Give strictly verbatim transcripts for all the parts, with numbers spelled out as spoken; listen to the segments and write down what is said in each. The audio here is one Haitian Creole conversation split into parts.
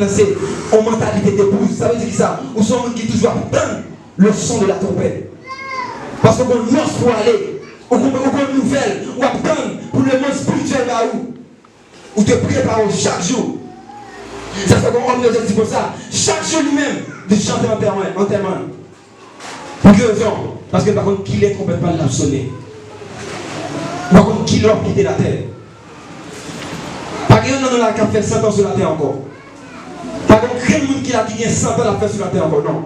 nan se yon mantalite debouz. Sa vle di ki sa? Ou se yon moun ki toujou ap tann le son de la trompette. Paske ou gon nòs pou ale, ou gon, ou gon nouvèl, ou ap tann pou lemonn espirityèl ba ou. Ou te prepare w chak jou. Sa fè gon òm yo te di konsa, chak jou li menm, li chante antèman, antèman. Pou ki rezon? Paske l pa konn kilè twonpèt pa l ap sonnen. Ou pa konn kilè w ap kite latè. Pa gen youn nan nou la k ap fè san tan sou latè ankò. Pa gen okenn moun ki la ki gen san tan l ap fè sou latè ankò, non.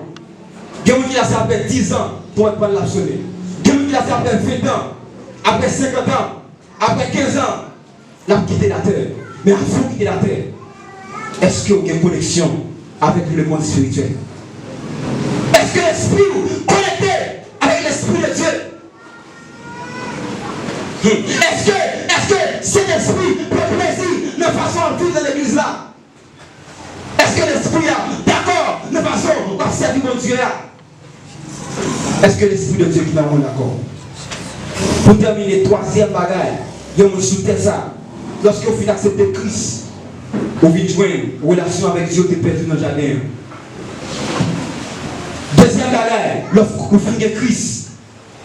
Gen moun ki la se apre diz an twonpèt pa l ap sonnen. Gen moun ki la se apre ven an, apre senkant an, apre kenz an. L ap kite latè. Men avan w kite latè, èske w gen koneksyon avèk lemonn espirityèl? Èske lespri w konekte avèk Lespri de Dye? Hmm. Èske, èske Sentespri pran plezi nan fason w ap viv nan legliz la? Èske lespri a dakò nan fason w ap sèvi Bondye a? Èske Lespri de Dye ki nan moun dakò? Pou tèmine, twazyèm bagay, yon moun sou tè sa, lòske w fin aksepte Kris, ou vin jwenn relasyon avèk Dye w te pèdi nan jaden an. Dezyèm bagay, lòske w fin gen Kris,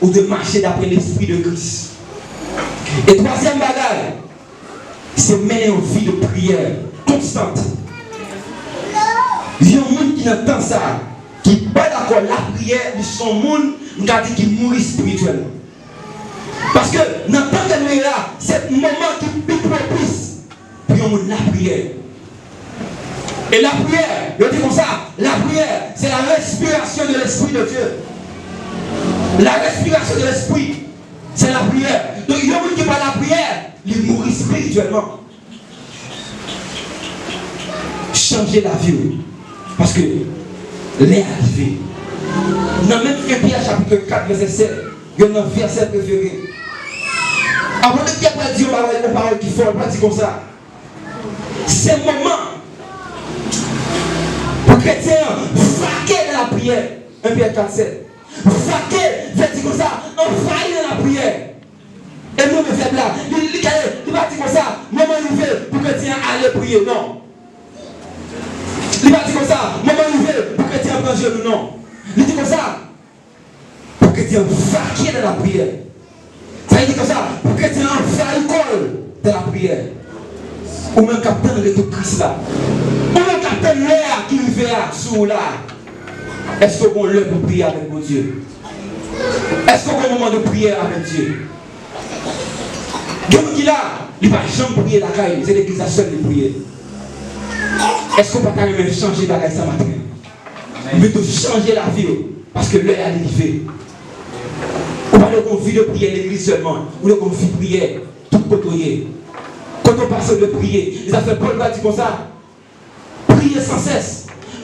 ou dwe mache dapre Lespri de Kris. E twazyèm bagay, se mennen yon vi de priyè konstant. Yon moun ki nan tan sa a, ki pa dakò lapriyè, li se yon moun, m ka di, ki mouri espirityèlman. Paske nan tan ke nou ye la, se moman ki pi pwopis pou yon moun lapriyè. E lapriyè, yo di konsa, lapriyè, c'est la respiration de l'Esprit de Dieu. La respiration de l'Esprit, c'est la prière. Donk, yon moun ki pa lapriyè, li mouri espirityèlman. Chanje lavi w. Paske lè a rive. Nan menm en Pyè chapit kat vèsè sèt, youn nan vèsè prefere. Apot Pyè pral di yon bagay, yon pawòl ki fò, li pral di konsa. Se moman pou kretyen an vake nan lapriyè. En Pyè kat sèt. Vake vle di konsa, anvayi nan lapriyè. E nou, men vèb la, li, li, li pa di konsa, moman rive pou kretyen an ale priye, non. Li pa di konsa, moman rive pou kretyen an pran jenou, non. Li di konsa, pou kretyen an vake nan lapriyè. Sa vle di konsa, pou kretyen an anvayi kò l nan lapriyè. Ou menm k ap tann retou Kris la. Ou menm k ap tann lè a ki rive a sou ou la. Èske w gon lè pou priye avèk Bondye? Èske w gon moman de priyè avèk Dye? Gen moun ki la, li pa janm priye lakay li, se legliz la sèl li priye. Èske w pa ta renmen chanje bagay sa maten? Ou pito chanje lavi w, paske lè a li rive. Ou pa dwe gon vi de priyè legliz sèlman, ou dwe gon vi priyè tout kote w ye. Kote w pase w dwe priye. E sa fè Pòl va di konsa, priye san sès.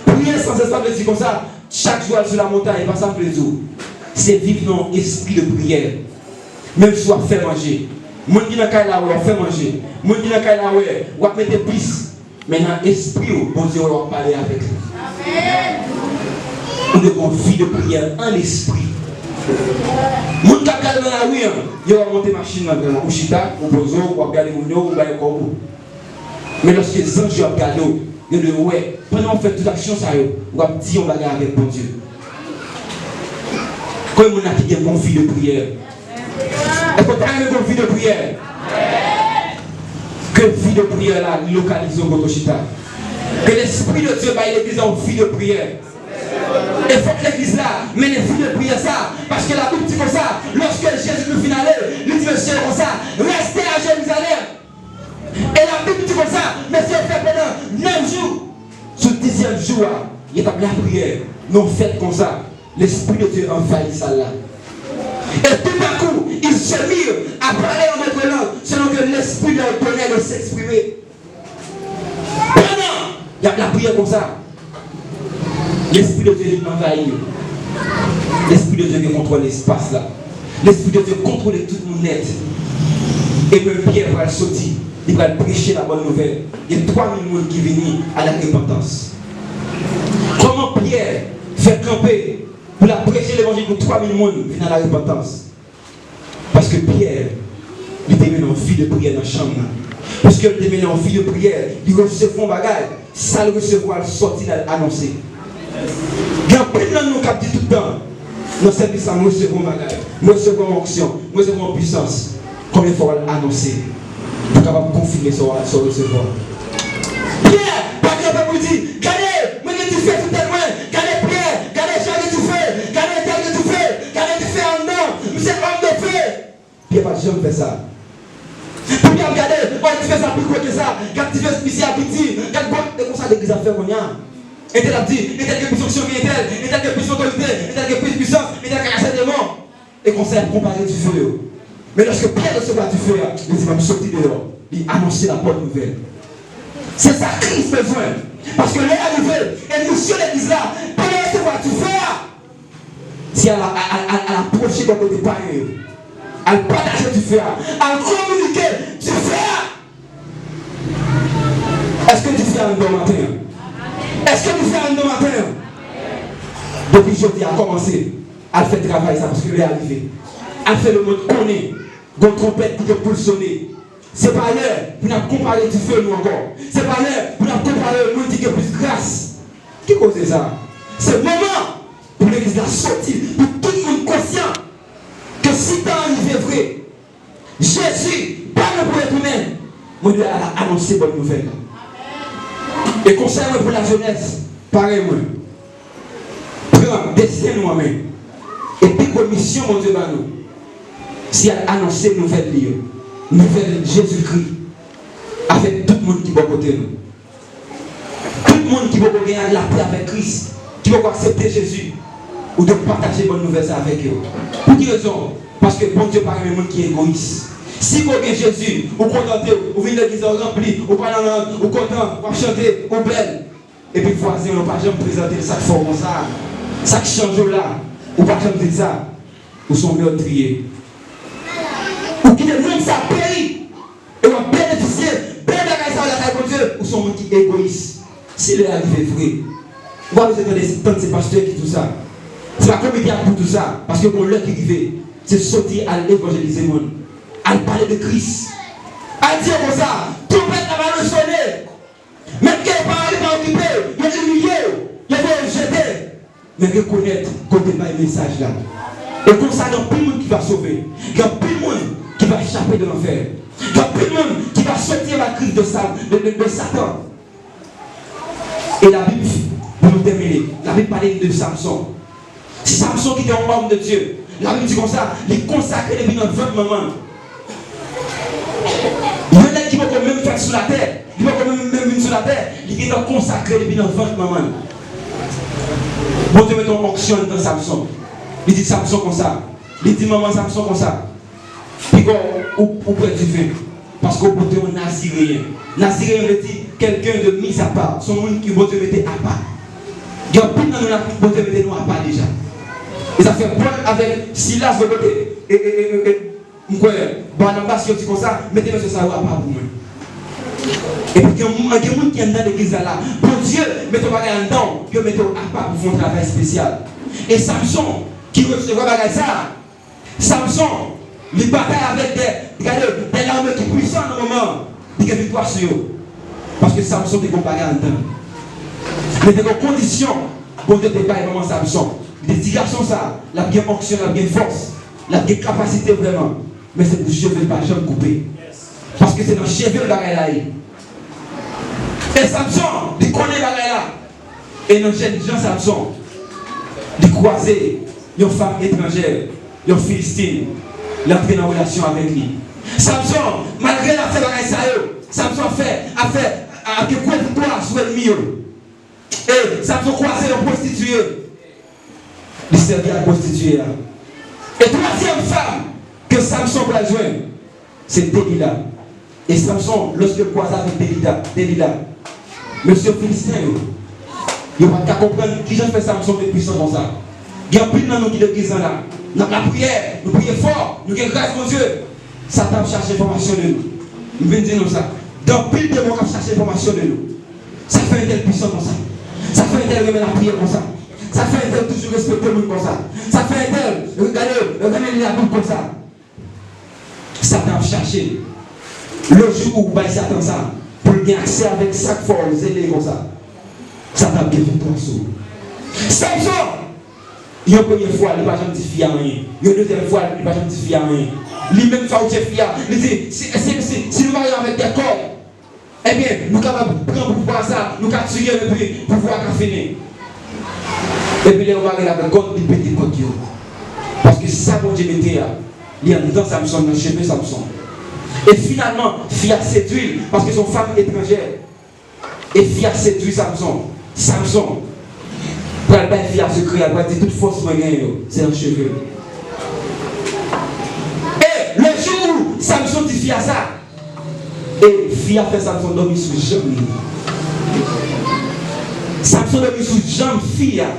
Priye san sès, sa vle di konsa, chak jou al sou lamontay, e pa sa m vle di w. Se viv nan yon espri de priyè. Menm si w ap fè manje. Moun ki nan kay la wè w ap fè manje. Moun ki nan kay la wè w ap mete pis. Men nan espri w, Bondye wè w ap pale avèk li. Ou dwe gon vi de priyè an lespri. Moun k ap gade w nan lari an, yo wè w monte machin nan, ou chita, ou poze w, w ap gade moun yo, ou bay kò w. Men lòske zanj yo ap gade w, yo dwe wè, pandan w fè tout aksyon sa yo, w ap di yon bagay avèk Bondye. Konbyen moun la ki gen bon vi de priyè? Èske w ta renmen gen yon vi de priyè? Ke vi de priyè la lokalize w kote w chita. Ke Lespri de Dye bay legliz la yon vi de priyè. E fòk legliz la mennen vi de priyè sa. Paske Labib di konsa, lòske Jezi Kris fin ale, li di mesye yo konsa, reste a Jerizalèm. E Labib di konsa, mesye yo fè pandan nèf jou. Sou dizyèm jou a, yo t ap lapriyè. Nan yon fèt konsa, Lespri de Dye anvayi sal la. Et tout à coup, ils se mirent à parler en autres langues, selon que l'Esprit leur donnait de s'exprimer. Pandan y ap lapriyè konsa, Lespri de Dye vin anvayi yo. Lespri de Dye gen kontwòl espas la. Lespri de Dye kontwole tout moun nèt. E menm Pyè pral soti, li pral preche la bòn nouvèl. Gen twa mil moun ki vini a la repantans. Kòman Pyè fè kanpe pou l ap preche levanjil pou twa mil moun vin a la repantans? Paske Pyè, li te mennen yon vi de priyè nan chanm nan. Paske li te mennen yon vi de priyè, li resevwa yon bagay. Sa l resevwa, l sòti l al anonse. Gen anpil nan nou k ap di tout tan, nan sèvis la, m resevwa yon bagay, m resevwa yon onksyon, m resevwa yon pisans. Konbyen fwa w al anonse pou w kapab konfime sa w, sa w resevwa? Pyè pa kanpe pou l di, "Gade, mwen gen dife sou tèt mwen. Gade Pyè, gade Jan gen dife, gade entèl gen dife, gade dife anndan, misye òm de fe." Pyè pa t janm fè sa. Pou Pyè ap gade, o, dife sa pi gwo ke sa, gad dife misye a piti, gad gwo, e konsa legliz ap fè kounye a. Entèl ap di, entèl gen plis onksyon ke entèl, entèl gen plis otorite, entèl gen plis pisans, entèl ka kase demon. E konsa, y ap konpare dife yo. Men lòske Pyè resevwa dife a, li di, "M ap soti deyò." Li anonse la bòn nouvèl. Se sa Kris bezwen. Paske lè a rive, e misyon legliz la, pa l resevwa dife a. Se al, al, al, al apwoche bò kote payen yo. Al pataje dife a. Al kominike dife a. Èske dife a anndan w maten an? Èske dife a anndan w maten an? Depi jodi a, kòmanse al fè travay sa, paske lè a rive. Al fè lemonn konnen gon twonpèt ki gen pou l sone. Se pa lè pou n ap konpare dife nou ankò. Se pa lè pou n ap konpare moun ki gen plis gras. Ki koze sa? Se moman pou legliz la soti, pou tout moun konsyan ke si tan an rive vre, Jezi pa gen pou retounen. Mwen dwe al anonse bòn nouvèl la. E konsèy mwen pou lajenès, pare mwen. Pran desten nou an men. E pi gwo misyon Bondye ba nou, se al anonse nouvèl li yo. Nouvèl Jezikri avèk tout moun ki bò kote nou. Tout moun ki poko gen lapè avèk Kris, ki poko aksepte Jezi, ou dwe pataje bòn nouvèl sa avèk yo. Pou ki rezon? Paske Bondye pa renmen moun ki egoyis. Si ou gen Jezi, ou kontante w, ou vin legliz la, ou ranpli, ou pale an lang, ou kontan, w ap chante, ou bèl. Epi vwazen w pa janm prezante l sa k fè w konsa, sa k chanje w la, ou pa janm di l sa, ou se yon mètriye. Ou kite nonm sa peri, e w ap benefisye bèl bagay sa yo lakay Bondye, ou se yon moun ki egoyis. Si lè a rive vre, ou pa bezwen tande, tann se pastè ki di w sa, se pa komite a k pou di w sa, paske gon lè ki rive, se soti al evanjelize moun, al pale de Kris, al di yo konsa, twonpèt la pa dwe sone. Menm ke yo pa, yo pa okipe, yo imilye w, yo voye w jete. Men rekonèt ke w te bay mesaj la. E konsa, gen anpil moun ki va sove. Gen anpil moun ki va chape de lanfè. Gen anpil moun ki va soti anba grif de, sa, de, de, de Satan. E Labib, pou nou tèmine, Labib pale de Samson. Samson ki te yon òm de Dye. Labib di konsa, li konsakre depi nan vant manman l. Yon nèg ki poko menm fèt sou latè, li poko menm, menm vin sou latè, li gentan konsakre depi nan vant manman l. Bondye mete yon onksyon anndan Samson. Li di Samson konsa, li di manman Samson konsa, "Piga ou, ou bwè diven, paske ou pote yon nazireyen." Nazireyen vle di quelqu'un de mis à part, se yon moun ki Bondye mete apa. Gen anpil nan nou la, Bondye mete nou apa deja. E sa fè Pòl avèk Silas de kote, e, e, e, e, e, m kwè, Banabas yo di konsa, "Mete mesye sa yo apa pou mwen." Epi gen, gen moun ki anndan legliz la la, Bondye mete yon bagay anndan w, yo mete w apa pou fè yon travay espesyal. E Samson, ki resevwa bagay sa, Samson, li batay avèk de, gade, de lame ki pwisan nan moman an. Li gen viktwa sou yo. Paske Samson te gon bagay anndan l. Men te gon kondisyon Bondye te bay manman Samson. Li te di gason sa, l ap gen onksyon, l ap gen fòs, l ap gen kapasite vrèman. Men se pou cheve l pa janm koupe. Paske se nan cheve l bagay la ye. E Samson, li konnen bagay la. E nan jèn jan Samson, li kwaze yon fanm etranjè, yon Filistin, li antre nan relasyon avèk li. Samson, malgre l ap fè bagay sa yo, Samson ap fè, ap fè, ap gen gwo viktwa sou ènmi yo. E Samson kwaze yon pwostitiye. Li sèvi ak pwostitiye a. E twazyèm fanm ke Samson pral jwenn, se Delila. E Samson, lòske l kwaze avèk Delila, Delila, mesye Filisten yo, yo pa t ka konprann kijan fè Samson te pwisan konsa. Gen anpil nan nou ki legliz lan la, n ap lapriyè, nou priye fò, nou gen gras Bondye. Satan ap chache enfòmasyon de nou. M vin di nou sa. Gen anpil demon k ap chache enfòmasyon de nou. Sa fè entèl pwisan konsa. Sa fè entèl renmen lapriyè konsa. Sa fè entèl toujou respekte moun konsa. Sa fè entèl, gade, renmen li Labib konsa. Satan ap chache. Le jou ou bay Satan sa, pou l gen aksè avèk sa k fè w zele konsa. Satan ap gen viktwa sou ou. Samson! Yon premye fwa, li pa janm di fi a anyen. Yon dezyèm fwa, li pa janm di fi a anyen. Li menm fawouche fi a, li di, si, si, si, si nou marye avèk tèt kò, ebyen, nou kapab pran pouvwa sa, nou ka tiye l epi pouvwa a ka fini. Epi lè yo mare l avèk kòd, li pete kòd yo. Paske sa Bondye mete a, li anndan Samson, nan cheve Samson. E finalman, fi a sedui l, paske se yon fanm etranjè. E fi a sedui Samson. Samson pral bay fi a sekrè a, pral di tout fòs mwen genyen yo, se nan cheve m. E le jou Samson di fi a sa, e fi a fè Samson dòmi sou janm li. Samson dòmi sou janm fi a.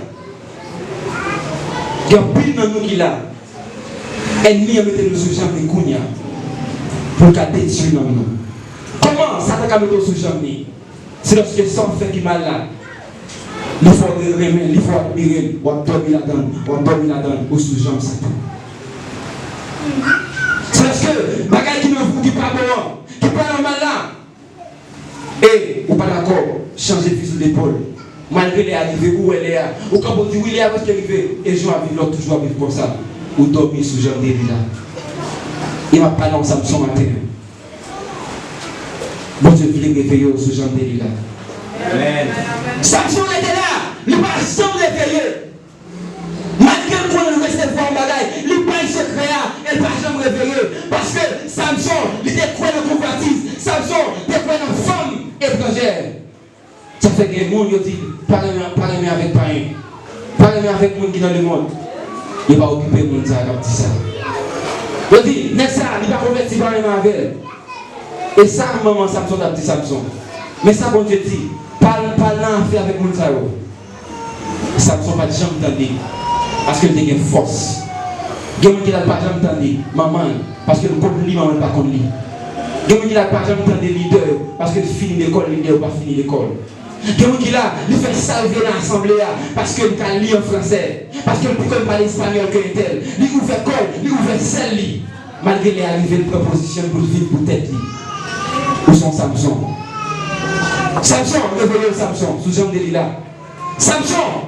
Gen anpil nan nou ki la, ènmi an mete nou sou janm li kounye a pou l ka detwi nanm nou. Kòman Satan ka mete w sou janm li? Se lòske sa w fè ki mal la, li fè w renmen, li fè w admire l, w ap dòmi ladan l, w ap dòmi ladan l, ou sou janm Satan. Se lòske bagay ki nan vi w ki pa bon an, ki pa nòmal la, e ou pa dakò, chanje fizi w depòl. Malgre lè a rive, ou wè lè a, ou kanpe w di wi, lè a prèske rive, e jan w ap viv la, w toujou ap viv konsa. Ou dòmi sou janm Delila. E m ap pale yon Samson maten an. Bondye vle reveye w sou janm Delila. Samson rete la, li pa janm reveye. Malgre l konnen l resevwa yon bagay, li bay sekrè a, e l pa janm reveye. Paske Samson, li te kwè nan konvwatiz. Samson te kwè nan fanm etranjè. Sa fè gen moun yo di, pa renmen, pa renmen avèk payen. Pa renmen avèk moun ki nan lemonn. Yo pa okipe moun sa k ap di sa. Yo di, nèg sa, li pa konvèti, pa renmen avè l. E sa manman Samson t ap di Samson. Men sa Bondye di, pa al, pa al nan afè avèk moun sa yo. Samson pa t janm tande, paske l te gen fòs. Gen moun ki la l pa janm tande manman l, paske l konn li, manman l pa konn li. Gen moun ki la l pa janm tande lidè yo, paske l fini lekòl, lidè yo pa fini lekòl. Gen moun ki la, li fè sa l vle nan asanble a, paske l ka li an fransè, paske l pi konn pale espanyòl ke entèl. Li ouvè kò l, li ouvè sèl li. Malgre lè a rive, l pran pozisyon l pou l viv pou tèt li. Ou se yon Samson. Samson, reveye w, Samson, sou janm Delila. Samson,